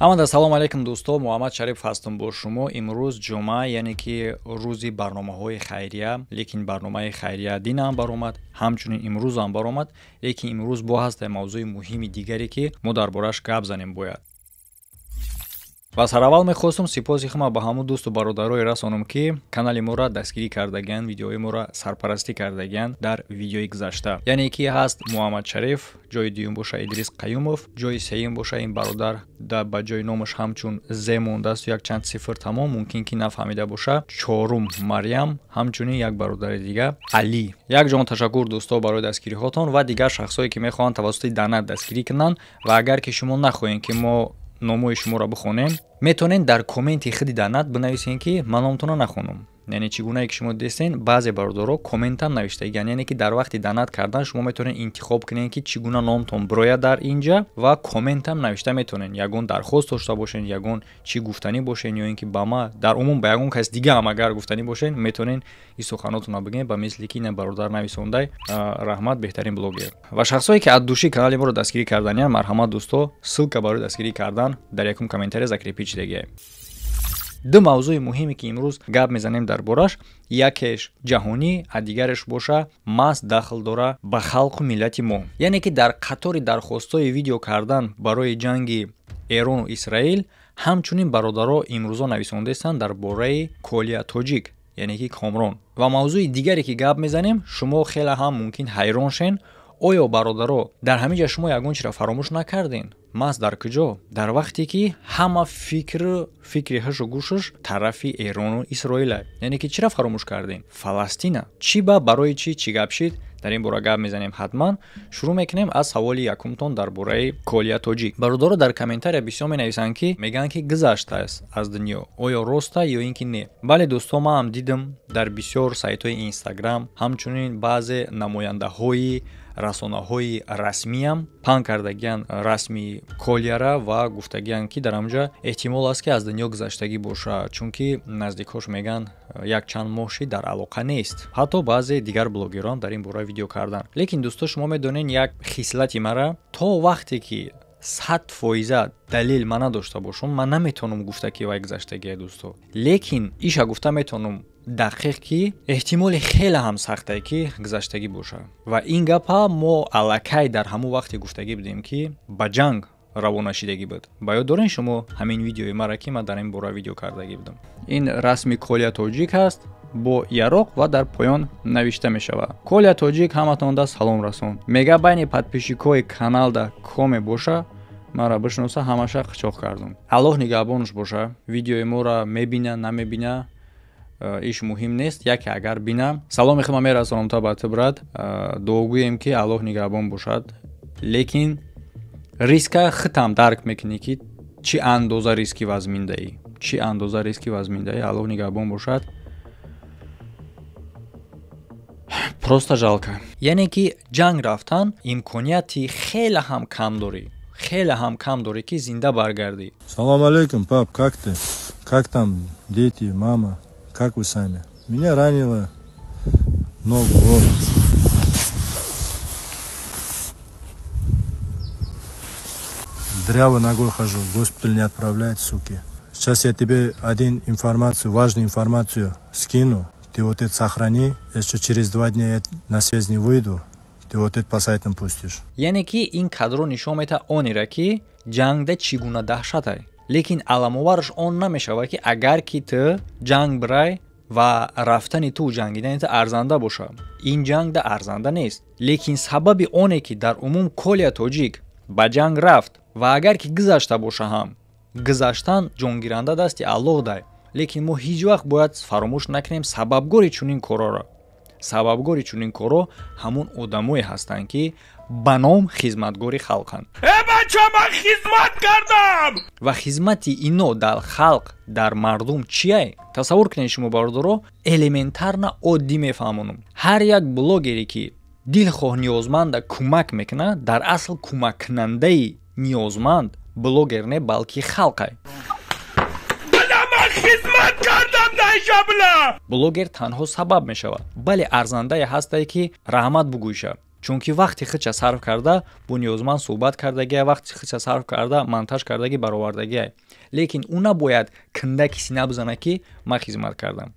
Ҳамада салом алейкум дӯсто, Муҳаммад Шариф ҳастам бо шумо. Имрӯз ҷумъа, яъне ки рӯзи барномаҳои хайрия, лекин барномаи хайрия динам баромад, ҳамчунин имрӯзам баромад, лекин имрӯз бо ҳаста мавзӯи муҳими дигаре, ки мо дар бораш гап занем бояд. Ва сараввал мехостум сипоси хума ба ҳамун дӯсту бародарое расонам, ки канали моро дастгирӣ кардагианд, видеои моро сарпарастӣ кардагианд дар видеои гузашта. Яъне ки ҳаст Муҳаммад Шариф, ҷои дуюм боша Идрис Қаюмов, ҷои сеюм боша ин бародар да ба ҷои номаш ҳамчун Зе мондааст, якчанд сифр тамом, мумкин ки нафаҳмида боша. Чорум Марьям, ҳамчунин як бародари дига Алӣ. Якҷон ташаккур дӯсто барои дастгириҳотон ва дигар шахсое, ки мехоҳанд тавассути данат дастгирӣ кунанд. Ва агар ки шумо нахоҳед, ки мо номҳои шуморо бихонем, метавонед дар комменти худи данат бинависед, ки ман номтонро нахонам. Яъне чӣ гунае ки шумо дидестен, баъзе бародаро комментам навиштагианд, яъне ки дар вақти данат кардан шумо метавонед интихоб кунед, ки чӣ гуна номтон бирояд дар инҷа, ва комментам навишта метавонед. Ягон дархост дошта бошед, ягон чӣ гуфтанӣ бошед, ё ин ки ба ма дар умум ба ягон кас дига ҳам агар гуфтанӣ бошед, метавонед ин суханотонро бигӯед, ба мисли ки ина бародар нависондай: «Раҳмат, беҳтарин блогер». Ва шахсое, ки аз души канали моро дастгирӣ карданиянд, марҳамат дӯсто, ссылка барои дастгирӣ кардан дар якум комментария закрепить шидагиае. Ду мавзӯи муҳиме, ки имрӯз гап мезанем дар бораш, якеш ҷаҳонӣ, а дигареш боша маҳз дахл дора ба халқу миллати мо. Яъне ки дар қатори дархостҳои видео кардан барои ҷанги Эрону Исраил, ҳамчунин бародаро имрӯзо нависондаистанд дар бораи Колия Тоҷик, яъне ки Комрон. Ва мавзӯи дигаре, ки гап мезанем, шумо хеле ҳам мумкин ҳайрон шен. Оё бародаро, дар ҳамин ҷа шумо ягон чиро фаромӯш накардем? Маҳз дар куҷо? Дар вақте ки ҳама фикру фикри ҳашу гӯшаш тарафи Эрону Исроила, яъне ки чира фаромӯш кардем? Фаластина чӣ? Ба барои чӣ, чӣ гап шид? Дар ин бора гап мезанем ҳатман. Шурӯъ мекунем аз саволи якумтон дар бораи Колия Тоҷик. Бародаро дар комментария бисёр менависанд, ки мегӯянд, ки гузаштааст аз дунё. Оё роста ё ин ки не? Бале дӯсто, ман ҳам дидам дар бисёр сайтҳои Инстаграм, ҳамчунин баъзе намояндаҳои расонаҳои расмиам паҳн кардагиянд расми Колияра ва гуфтагиянд, ки дар ҳамҷа эҳтимол аст, ки аз дунё гузаштагӣ бошад, чунки наздикҳош мегӯянд, якчанд моҳ шид дар алоқа нест. Ҳатто баъзе дигар блогерон дар ин бора видео карданд. Лекин дӯсто, шумо медонед як хислати мара: то вақте ки 100% далел ман надошта бошам, ман наметавонам гуфта, ки вай гузаштагия, дӯсто. Лекин иша гуфта метавонам дақиқ, ки эҳтимоли хеле ҳам сахтае, ки гузаштагӣ бошад. Ва ин гапа мо аллакай дар ҳамон вақте гуфтагӣ будем, ки ба ҷанг равона шидагӣ буд. Ба ёд дорен шумо ҳамин видеои мара, ки ман дар ин бора видео кардагӣ будам? Ин расми Колия Тоҷик ҳаст бо яроқ ва дар поён навишта мешавад: «Колия Тоҷик ҳаматонда салом расон, мега байни подписчикҳои каналда коме боша, маро бишноса, ҳамаша қичоқ кардум». Аллоҳ нигаҳбонаш боша. Видеои моро мебина, намебина, иш муҳим нест. Яке агар бина, саломи худма мерасонам та ба ту, брат. Дуогӯем, ки Аллоҳ нигаҳбон бошад, лекин риска худтам дарк мекунӣ, ки чӣ андоза риски вазминдаӣ, чӣ андоза риски вазминдаӣ. Аллоҳ нигаҳбон бошад, просто жалко. Яъне ки ҷанг рафтан имконияти хеле ҳам кам дорӣ, хеле ҳам кам дорӣ, ки зинда баргардӣ. Салом алейкум, пап, как ты, как там дети, мама, как вы сами? Меня ранило ногу, вот. Дрявой ногой хожу, в госпиталь не отправляют, суки. Сейчас я тебе один информацию, важную информацию скину. Ты вот это сохрани, если через 2 дня я на связь не выйду, ты вот это по сайтам пустишь. Яъне ки ин кадро нишон медиҳад онеро, ки ҷангда чӣ гуна даҳшатай, лекин аламовараш он намешавад, ки агар ки ту ҷанг бирай ва рафтани ту, ҷангидани ту арзанда бошад. Ин ҷангда арзанда нест. Лекин сабаби оне, ки дар умум Колия Тоҷик ба ҷанг рафт ва агар ки гузашта боша ҳам, гузаштан ҷонгиранда дасти Аллоҳ дай, лекин мо ҳеҷ вақт бояд фаромӯш накунем сабабгори чунин корҳоро. Сабабгори чунин корҳо ҳамон одамое ҳастанд, ки ба ном хизматгори халқанд. Э бача, ман хизмат кардам! Ва хизмати ино дар халқ, дар мардум чие? Тасаввур кунед шумо, бародаро, элементарно, оддӣ мефаҳмонам: ҳар як блогере, ки дилхоҳ ниёзманда кӯмак мекунад, дар асл кӯмаккунандаи ниёзманд блогер не, балки халқай. Ман хизмат кардам даишабла! Блогер танҳо сабаб мешавад. Бале, арзандае ҳастае, ки раҳмат бугӯйша. Чунки вақти худша сарф карда, бо ниёзманд суҳбат кардагия, вақти худша сарф карда, монтаж кардагӣ, баровардагия. Лекин ӯ набояд кундаки сина бизана, ки ман хизмат кардам.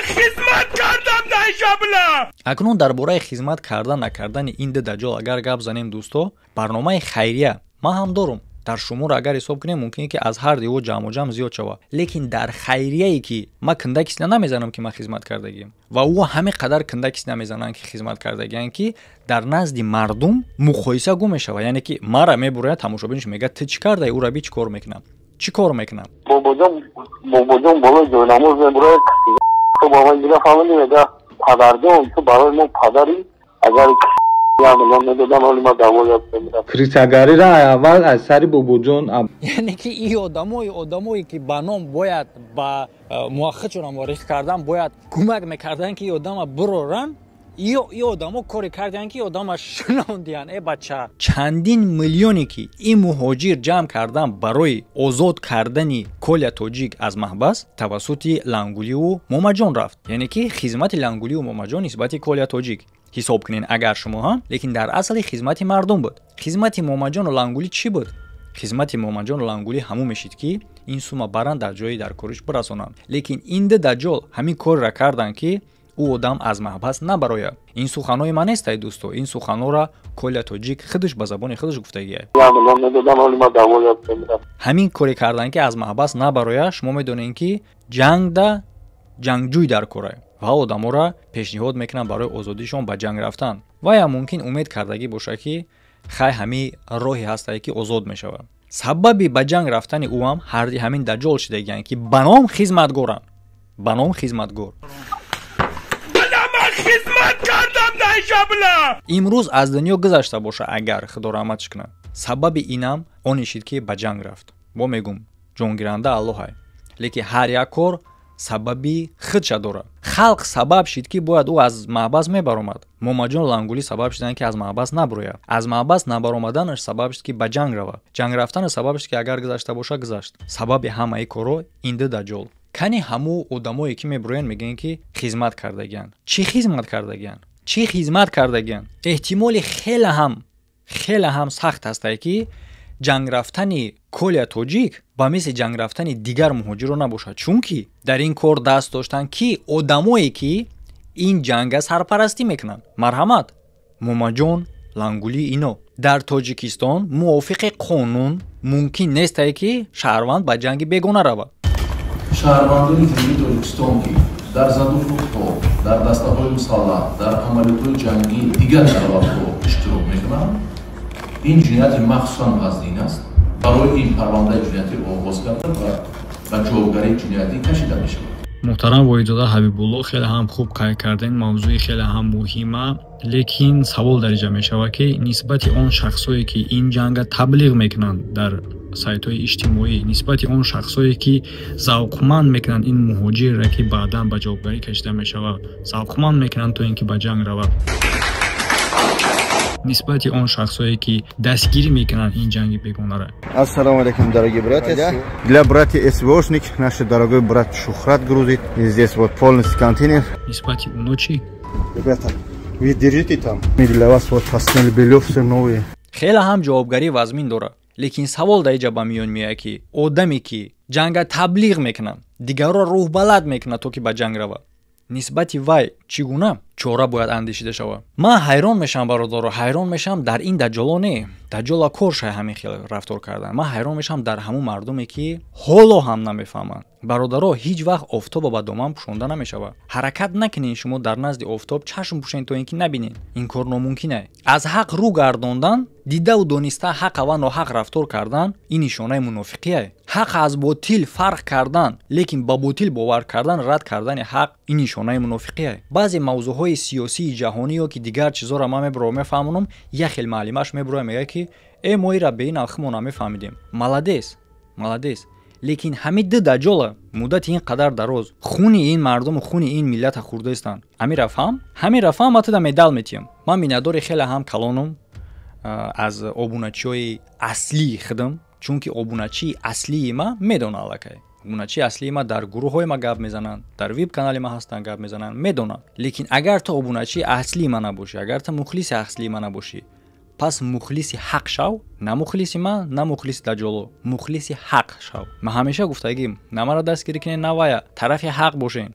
Хизмат кардам. Акнун дар бораи хизмат кардан накардани ин ду даҷол агар гап занем, дӯсто, барномаи хайрия ман ҳам дорум. Дар шумор агар ҳисоб кунем, мумкин ки аз ҳар диво ҷамъу ҷамъ зиёд шавад. Лекин дар хайрияе ки ман кундаки сина намезанам, ки ман хизмат кардагиам, ва ӯ ҳамин қадар кундаки сина мезананд, ки хизмат кардагианд, ки дар назди мардум муқоиса гум мешавад. Яъне ки мара мебурояд, тамошобинш мегӯяд: «Ту чӣ кардаи? Ӯра би, чӣ кор мекунам, чӣ кор мекунам?» Бобоҷон, бобоҷон болои ҷойнамоз мебурояд, ту ба ман гира фаҳмидӣ, мега: «Падарҷон, ту барои мо падарӣ, агар медодам, ҳоли ма давоят мемирам». Крысагарира аввал аз сари бобоҷон. Яъне ки и одамое ки ба ном бояд ба муаххидшонам ворих кардан, бояд кӯмак мекарданд, ки и одама бироранд, и одамо коре карданд, ки одама шинондиянд. Э, бача, чандин миллионе ки ин муҳоҷир ҷамъ кардан барои озод кардани Коля Тоҷик аз маҳбас, тавассути Лангулиу Момаҷон рафт. Яъне ки хизмати Лангулиу Момаҷон нисбати Коля Тоҷик ҳисоб кунен агар шумо ҳа, лекин дар асли хизмати мардум буд. Хизмати Момаҷону Лангулӣ чӣ буд? Хизмати Момаҷону Лангулӣ ҳамун мешид, ки ин сума баранд, дар ҷои дар кориш бирасонанд. Лекин ин ду даҷол ҳамин корро карданд, ки ӯ одам аз маҳбас набарояд. Ин суханҳои ман нестай, дӯсто, ин суханҳоро Коля Тоҷик худаш ба забони худаш гуфтагия. Ҳамин коре карданд, ки аз маҳбас набарояд. Шумо медонед, ки ҷангда ҷангҷӯй дар кора ва одаморо пешниҳод мекунанд барои озодишон ба ҷанг рафтан. Ваям мумкин умед кардагӣ бошад, ки хай, ҳамин роҳе ҳастае, ки озод мешавад. Сабаби ба ҷанг рафтани ӯ ҳам ҳарди ҳамин даҷол шидагиянд, ки ба ном хизматгоранд, ба ном хизматгор. Хизмат кардам. Имрӯз аз дунё гузашта боша агар, худо раҳматш кунад, сабаби инам он ишид, ки ба ҷанг рафт. Бо мегум, ҷонгиранда Аллоҳай, лекин ҳар як кор сабаби худша дорад. Халқ сабаб шид, ки бояд ӯ аз маҳбас мебаромад. Момаҷон, Лангулӣ сабаб шиданд, ки аз маҳбас набурояд. Аз маҳбас набаромаданаш сабаб шид, ки ба ҷанг равад. Ҷанг рафтанаш сабаб шид, ки агар гузашта боша, гузашт. Сабаби ҳамаи корҳо ин ду даҷол. Кани ҳаму одамое ки мебуроянд, мегӯянд, ки хизмат кардагианд, чӣ хизмат кардагианд, чӣ хизмат кардагианд? Эҳтимоли хеле ҳам сахт ҳастае, ки ҷанг рафтани Коля Тоҷик ба мисли ҷанг рафтани дигар муҳоҷиро набошад, чунки дар ин кор даст доштанд ки одамое ки ин ҷанга сарпарастӣ мекунанд. Марҳамат, Момаҷон, Лангулӣ, ино. Дар Тоҷикистон мувофиқи қонун мумкин нестае, ки шаҳрванд ба ҷанги бегона равад. Шаҳрвандони Ҷумҳурии Тоҷикистон, ки дар задухӯрдҳо, дар дастаҳои мусаллаҳ, дар амалиётҳои ҷангии дигар давлатҳо иштирок мекунанд, ин ҷинояти махсусан вазнин аст. Барои ин парвандаи ҷиноятӣ оғоз карда ва ба ҷавобгарии ҷиноятӣ кашида мешавад. Муҳтарам Воҳидзода Ҳабибулло, хеле ҳам хуб қайд кардем, мавзӯи хеле ҳам муҳима. Лекин савол дариҷа мешавад, ки нисбати он шахсое, ки ин ҷанга таблиғ мекунанд дар сайтҳои иҷтимоӣ, нисбати он шахсое, ки завқманд мекунанд ин муҳоҷирре, ки баъдан ба ҷавобгарӣ кашида мешавад, завқманд мекунанд, то ин ки ба ҷанг равад, нисбати он шахсое, ки дастгирӣ мекунанд ин ҷанги бегонара. Ассалому алейкум, дорогие братья. Для братьев СВОшник наш дорогой брат Шухрат грузит. И здесь вот полностью контейнер. Нисбати оно чӣ? Ребята, вы держите там. Мы для вас вот постельное белье все новые. Хеле ҳам ҷавобгарӣ вазмин дорад. Лекин савол дар иҷа ба миён меояд, ки одаме, ки ҷанга таблиғ мекунад, дигарро рӯҳбалад мекунад, то ки ба ҷанг равад, нисбати вай чӣ гуна чора бояд андешида шавад? Ман ҳайрон мешавам, бародаро, ҳайрон мешавам дар ин даҷҷоло не, даҷҷола кор шай ҳамин хел рафтор кардан. Ман ҳайрон мешавам дар ҳамун мардуме, ки ҳоло ҳам намефаҳманд. Бародаро, ҳеҷ вақт офтоба ба доман пӯшонда намешавад. Ҳаракат накунед, шумо дар назди офтоб чашм пӯшед, то ин ки набинед. Ин кор номумкин е. Аз ҳақ рӯ гардондан, дидаву дониста ҳақа ва ноҳақ рафтор кардан, ин нишонаи мунофиқие. Ҳақ аз ботил фарқ кардан, лекин ба ботил бовар кардан, рад кардани ҳақ, ин нишонаи мунофиқие. Баъзе мавзӯъҳои сиёсии ҷаҳонӣ ё ки дигар чизҳоро ман мебуро мефаҳмонам, як хел маълимаш мебуроя, мегӯяд, ки э, мо ира бе ин алхимо намефаҳмидем. Молодец, молодец. Лекин ҳамин ду даҷола муддати ин қадар дароз хуни ин мардуму хуни ин миллата хӯрдаистанд. Ҳамира фаҳм, ҳамира фаҳм, ма туда медал метиҳам. Ман миннатдори хеле ҳам калонум аз обуначиҳои аслии худам, чунки обуначии аслии ма медона аллакай. Обуначии аслии ма дар гурӯҳҳои ма гап мезананд, дар вип канали ма ҳастанд, гап мезананд, медонанд. Лекин агар ту обуначии аслии ма набошӣ, агар ту мухлиси аслии ма набошӣ, пас мухлиси ҳақ шав, на мухлиси ман, на мухлиси даҷоло, мухлиси ҳақ шав. Ман ҳамеша гуфтагим, на маро дастгирӣ кунед, на вая, тарафи ҳақ бошен.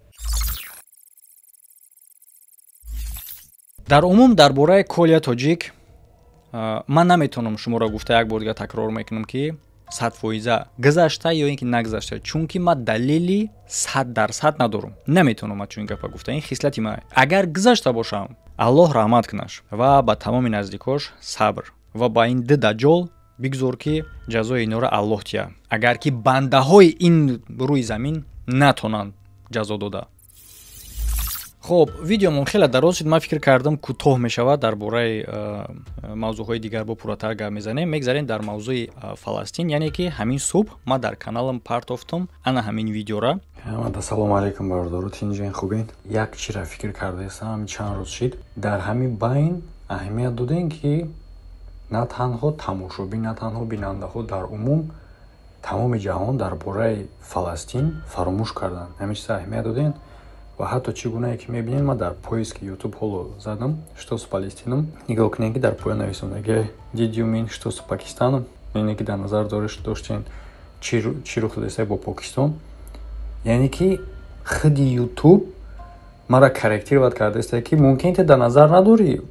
Дар умум дар бораи Колия Тоҷик ман наметавонам шуморо гуфта як бор дигар такрор мекунам, ки 100% гузашта ё ин ки нагузашта, чунки ман далели 100% надорам. Наметавонам ман чунин гапа гуфта, ин хислати ман. Агар гузашта бошам, Аллоҳ раҳмат кунаш ва ба тамоми наздикош сабр ва ба ин ду даҷол бигзор, ки ҷазои инора Аллоҳ тия, агар ки бандаҳои ин рӯи замин натонанд ҷазо дода. Хоб, видеомон хеле дароз шуд, ман фикр кардам кӯтоҳ мешавад, дар бораи мавзӯъҳои дигар бо пурратар гап мезанем. Мегзарем дар мавзӯи Фаластин, яъне ки ҳамин субҳ ман дар каналам партофтам ана ҳамин видеора. Ассалому алайкум бародаро, тинҷен хубен. Як чира фикр кардаистам, чанд рӯз шид. Дар ҳамин байн аҳамият додем, ки на танҳо тамошобин, на танҳо бинандаҳо, дар умум тамоми ҷаҳон дар бораи Фаластин фаромӯш карданд. Ҳамин чиза аҳамият додем. Ва ҳатто чӣ гунае ки мебинед, ман дар поиски YouTube ҳоло задам «что с Палестином», нигоҳ кунед, ки дар поён нависондаги «Did you mean что с Пакистаном?», яъне ки дар назар доштен чӣ рух додааст бо Покистон. Яъне ки худи YouTube маро корректировать кардааст, ки мумкин ту дар назар надорӣ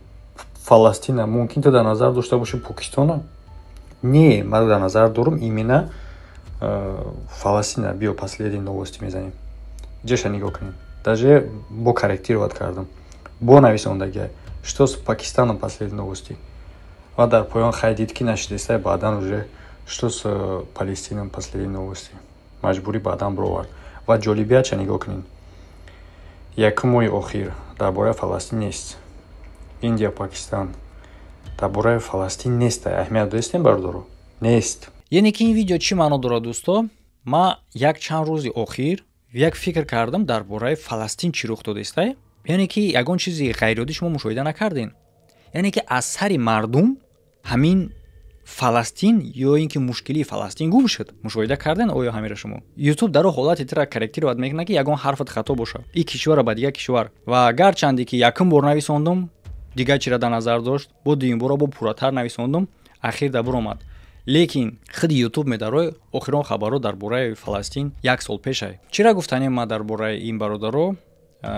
Фаластина, мумкин ту дар назар дошта бошӣ Покистона. Не, ман дар назар дорам именно Фаластина. Биё, последние новости мезанем, ҷаша нигоҳ кунед, даже бо корректировать кардам, бо нависондаги «что с Пакистаном последние новости», ва дар поён хай дид, ки нашидеста, баъдан уже «что с Палестином последние новости» маҷбурӣ баъдан бировард. Ва ҷолибиятша нигоҳ кунед, якум моҳи охир дар бораи Фаластин нест, Индия, Покистан, дар бораи Фаластин нест. Аҳамият додистем, бародаро, нест. Яъне ки ин видео чӣ маъно дорад, дӯсто? Ман як чанд рӯзи охир як фикр кардам дар бораи Фаластин чӣ рух додааст, яъне ки ягон чизи ғайриоддӣ шумо мушоҳида накардем, яъне ки аз сари мардум ҳамин Фаластин ё ин ки мушкилии Фаластин гум шуд. Мушоҳида карден оё ҳамира шумо? Ютуб дар ҳолати тира корректировать мекунад, ки ягон ҳарфат хато бошад, и кишварро ба дигар кишвар. Ва гарчанде ки якум бор нависондум, дигар чира дар назар дошт, бо дуюм бора бо пурратар нависондум, ахир да буромад. Лекин худи Ютуб медарои охирон хабарҳо дар бораи Фаластин як сол пешай. Чира гуфтанем ман дар бораи ин бародаро?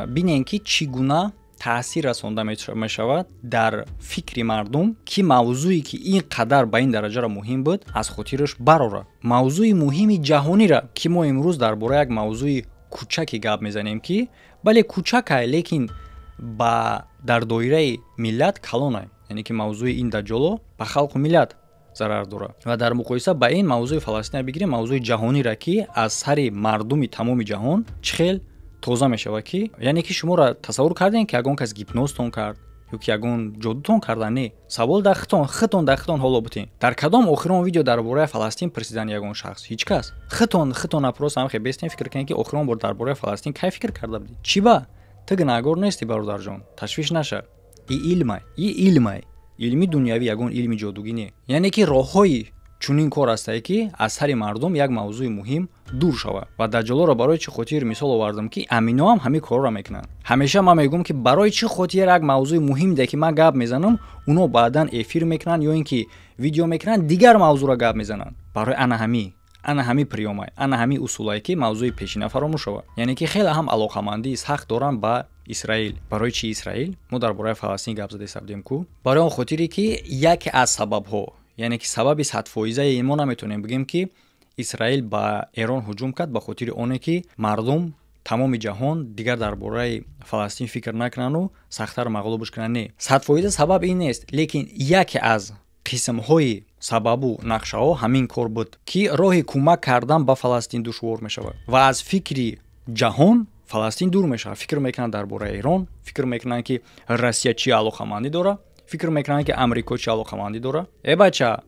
Бинем, ки чӣ гуна таъсир расонда мешавад дар фикри мардум, ки мавзӯе ки ин қадар ба ин дараҷаро муҳим буд, аз хотираш барорад. Мавзӯи муҳими ҷаҳонира, ки мо имрӯз дар бораи як мавзӯи кӯчаке гап мезанем, ки бале, кӯчакай, лекин ба дар доираи миллат калонай, яъне ки мавзӯи ин даҷоло ба халқу миллат зарар дорад. Ва дар муқоиса ба ин мавзӯи Фаластина бигирем, мавзӯи ҷаҳонира, ки аз сари мардуми тамоми ҷаҳон чӣ хел тоза мешавад, ки яъне ки шуморо тасаввур кардем, ки ягон кас гипнозтон кард ё ки ягон ҷодутон карда? Не, савол дар хитон, хитон дар хитон ҳоло бутен. Дар кадом охирон видео дар бораи Фаластин пурсидан ягон шахс? Ҳеҷ кас. Хитон хитон опрос ҳам хебестем, фикр кунем, ки охирон бор дар бораи Фаластин кай фикр карда будӣ? Чӣ ба ту гунаҳгор нести, бародарҷон, ташвиш наша. И илмай, и илмай, илми дунявӣ, ягон илми ҷодугӣ не. Яъне ки роҳҳои чунин кор ҳастае, ки аз сари мардум як мавзӯи муҳим дур шавад. Ва даҷолоро барои чӣ хотир мисол овардам, ки амино ҳам ҳамин корро мекунанд. Ҳамеша ман мегӯям, ки барои чӣ хотир як мавзӯи муҳим де, ки ман гап мезанам, уно баъдан эфир мекунанд ё ин ки видео мекунанд, дигар мавзӯъро гап мезананд. Барои ана ҳамин, ана ҳамин приёмай, ана ҳамин усулае, ки мавзӯи пешина фаромӯш шавад. Яъне ки хеле ҳам алоқамандии сахт доранд ба Исраил. Барои чи Исраил? Мо дар бораи Фаластин гап зада будем ку, барои он хотире, ки яке аз сабабҳо, яъне ки сабаби 100%-аи мо наметавонем бигӯем, ки Исраил ба Эрон ҳуҷум кард ба хотири оне, ки мардум тамоми ҷаҳон дигар дар бораи Фаластин фикр накунану сахттар мағлубш кунанд. Не, 100% сабаб ин нест, лекин яке аз қисмҳои сабабу нақшаҳо ҳамин кор буд, ки роҳи кӯмак кардан ба Фаластин душвор мешавад ва аз фикри ҷаҳон Фаластин дур мешавад. Фикр мекунанд дар бораи Эрон, фикр мекунанд, ки Россия чӣ алоқамандӣ дорад, фикр мекунанд, ки Амрико чӣ алоқамандӣ дорад. Э бача,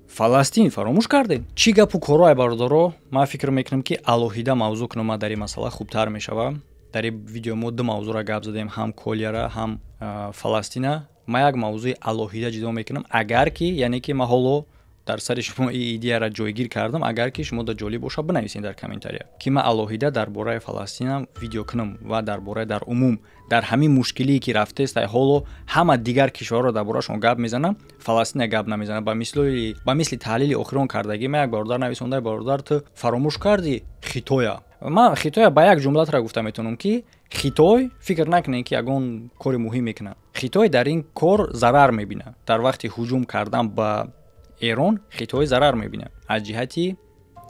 Фаластин фаромӯш кардем. Чӣ гапу корҳое, бародаро? Ман фикр мекунам, ки алоҳида мавзӯъ кунам ман дар ин масъала хубтар мешавад. Дар ин видео мо ду мавзӯъро гап задем, ҳам Колияра, ҳам Фаластина. Ман як мавзӯи алоҳида ҷудо мекунам, агар ки, яъне ки ман ҳоло Дар сари шумо ин идеяра ҷойгир кардам. Агар ки шумо да ҷолиб боша, бинависед дар комментария, ки ман алоҳида дар бораи Фаластинам видео кунам ва дар бораи дар умум дар ҳамин мушкилие, ки рафтест ҳоло. Ҳама дигар кишварҳоро дар борашон гап мезанам, Фаластина гап намезанам. Ба мисли таҳлили охирон кардагӣ ман як бародар нависонда: «Бародар, ту фаромӯш кардӣ Хитоя». Ман Хитоя ба як ҷумлатра гуфта метавонам, ки Хитой фикр накунед, ки ягон кори муҳим мекунад. Хитой дар ин кор зарар мебинад. Дар вақти ҳуҷум кардан ба Эрон Хитой зарар мебинад аз ҷиҳати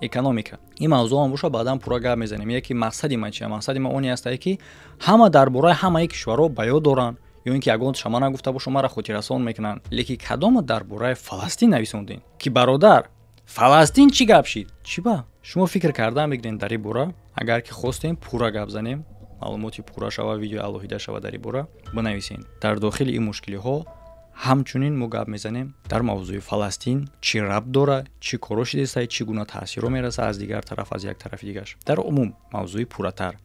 экономика. Ин мавзӯъам боша, баъдан пурра гап мезанем. Яке мақсади ман чия? Мақсади ман оне астае, ки ҳама дар бораи ҳамаи кишварҳо ба ёд доранд ё ин ки ягон шама нагуфта боша, маро хотиррасон мекунанд. Лекин кадома дар бораи Фаластин нависондем, ки бародар, Фаластин чӣ гап шид? Чӣ ба шумо фикр кардан мегирем дар ин бора? Агар ки хостем, пурра гап занем, маълумоти пурра шава, видеои алоҳида шава дар ин бора, бинависем. Дар дохили ин мушкилиҳо ҳамчунин мо гап мезанем дар мавзӯи Фаластин, чӣ рабт дора, чӣ коро шидеста, чӣ гуна таъсирро мераса аз дигар тараф, аз як тарафи дигаш. Дар умум мавзӯи пурратар.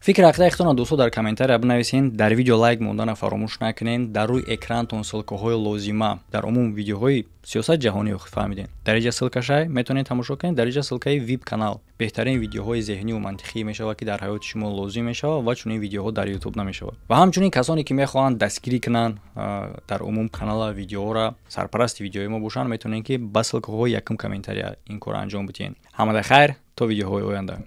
Фикр ақидаи худтонро, дӯстҳо, дар комментария бинависен. Дар видео лайк мондана фаромӯш накунед. Дар рӯи экрантон ссылкаҳои лозима, дар умум видеоҳои сиёсати ҷаҳонӣ фаҳмидем. Дар инҷа ссылкашай, метавонед тамошо кунед. Дар инҷа ссылкаи вип канал, беҳтарин видеоҳои зеҳниву мантиқӣ мешавад, ки дар ҳаёти шумо лозим мешавад ва чунин видеоҳо дар Ютуб намешавад. Ва ҳамчунин касоне, ки мехоҳанд дастгирӣ кунанд дар умум канала, видеоҳоро, сарпарасти видеои мо бошанд, метавонед, ки ба ссылкаҳои якум комментария ин корро анҷом бидиҳед. Ҳамада хайр, то видеоҳои оянда.